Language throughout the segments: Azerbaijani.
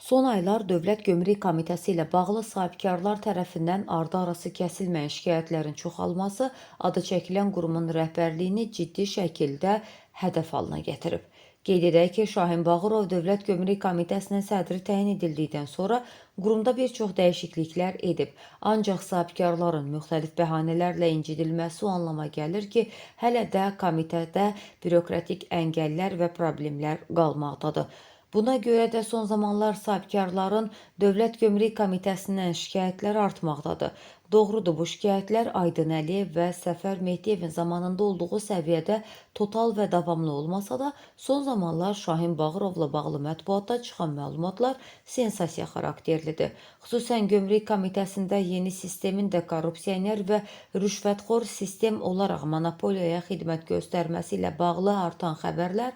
Son aylar Dövlət Gömrük Komitəsi ilə bağlı sahibkarlar tərəfindən ardı-arası kəsilməyən şikayətlərin çoxalması adı çəkilən qurumun rəhbərliyini ciddi şəkildə hədəf halına gətirib. Qeyd edək ki, Şahin Bağırov Dövlət Gömrük Komitəsinin sədri təyin edildikdən sonra qurumda bir çox dəyişikliklər edib. Ancaq sahibkarların müxtəlif bəhanələrlə incidilməsi o anlama gəlir ki, hələ də komitədə bürokratik əngəllər və problemlər qalmaqdadır. Buna görə də son zamanlar sahibkarların Dövlət Gömrük Komitəsindən şikayətləri artmaqdadır. Doğrudur, bu şikayətlər Aydın Əliyev və Səfər Mehdiyevin zamanında olduğu səviyyədə total və davamlı olmasa da, son zamanlar Şahin Bağırovla bağlı mətbuatda çıxan məlumatlar sensasiya xarakterlidir. Xüsusən Gömrük Komitəsində yeni sistemin də korrupsioner və rüşvətxor sistem olaraq monopoliyaya xidmət göstərməsi ilə bağlı artan xəbərlər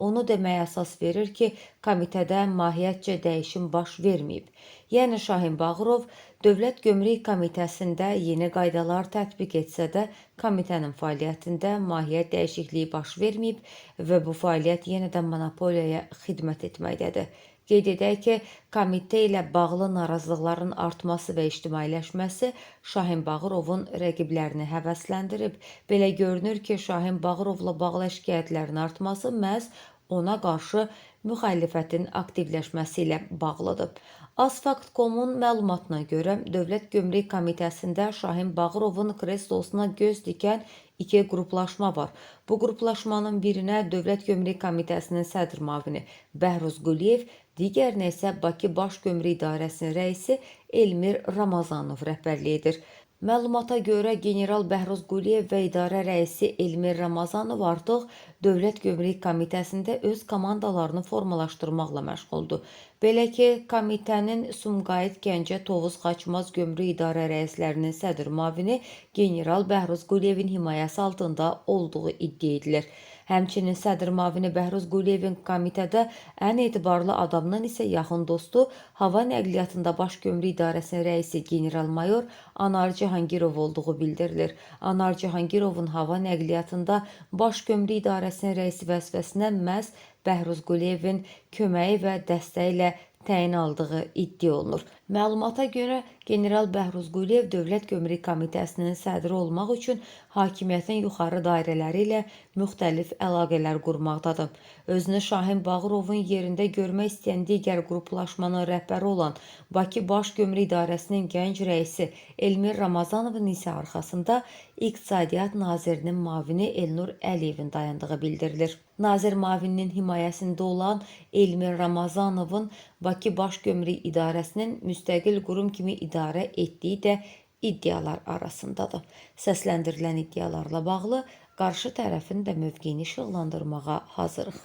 onu deməyə əsas verir ki, komitədə mahiyyətcə dəyişim baş verməyib. Yəni Şahin Bağırov Dövlət Gömrük Komitəsində yeni qaydalar tətbiq etsə də, komitənin fəaliyyətində mahiyyət dəyişikliyi baş verməyib və bu fəaliyyət yenə də monopoliyaya xidmət etməkdədir. Qeyd edək ki, komitə ilə bağlı narazılıqların artması və ictimailəşməsi Şahin Bağırovun rəqiblərini həvəsləndirib. Belə görünür ki, Şahin Bağırovla bağlı şikayətlərin artması məhz ona qarşı müxalifətin aktivləşməsi ilə bağlıdır. Asfakt.com-un məlumatına görə Dövlət Gömrük Komitəsində Şahin Bağırovun kreslosuna göz dikən iki qruplaşma var. Bu qruplaşmanın birinə Dövlət Gömrük Komitəsinin sədr müavini Bəhruz Quliyev, digərinə isə Bakı Baş Gömrük İdarəsinin rəisi Elmir Ramazanov rəhbərlik edir. Məlumata görə general Bəhruz Quliyev və idarə rəisi Elmir Ramazanov artıq Dövlət Gömrük Komitəsində öz komandalarını formalaşdırmaqla məşğuldur. Belə ki, komitənin Sumqayıt, Gəncə, Tovuz, Xaçmaz Gömrük İdarə rəislərinin sədr müavini general Bəhruz Quliyevin himayəsi altında olduğu iddia edilir. Həmçinin sədr müavini Bəhruz Quliyevin komitədə ən etibarlı adamının isə yaxın dostu Hava Nəqliyyatında Baş Gömrük İdarəsinin rəisi general-mayor Anar Cahangirov olduğu bildirilir. Anar Cahangirovun Hava Nəqliyyatında Baş Gömrük İdarəsinin rəisi vəzifəsinə məhz Bəhruz Quliyevin köməyi və dəstəyi ilə təyin aldığı iddia olunur. Məlumata görə general Bəhruz Quliyev Dövlət Gömrük Komitəsinin sədri olmaq üçün hakimiyyətin yuxarı dairələri ilə müxtəlif əlaqələr qurmaqdadır. Özünü Şahin Bağırovun yerində görmək istəyən digər qruplaşmanın rəhbəri olan Bakı Baş Gömrük İdarəsinin gənc rəisi Elmir Ramazanovun isə arxasında İqtisadiyyat Nazirinin müavini Elnur Əliyevin dayandığı bildirilir. Nazir müavininin himayəsində olan Elmir Ramazanovun Bakı Baş Gömrük İdarəsinin müstəqil qurum kimi idarə etdiyi də iddialar arasındadır. Səsləndirilən iddialarla bağlı qarşı tərəfin də mövqeyini işıqlandırmağa hazırıq.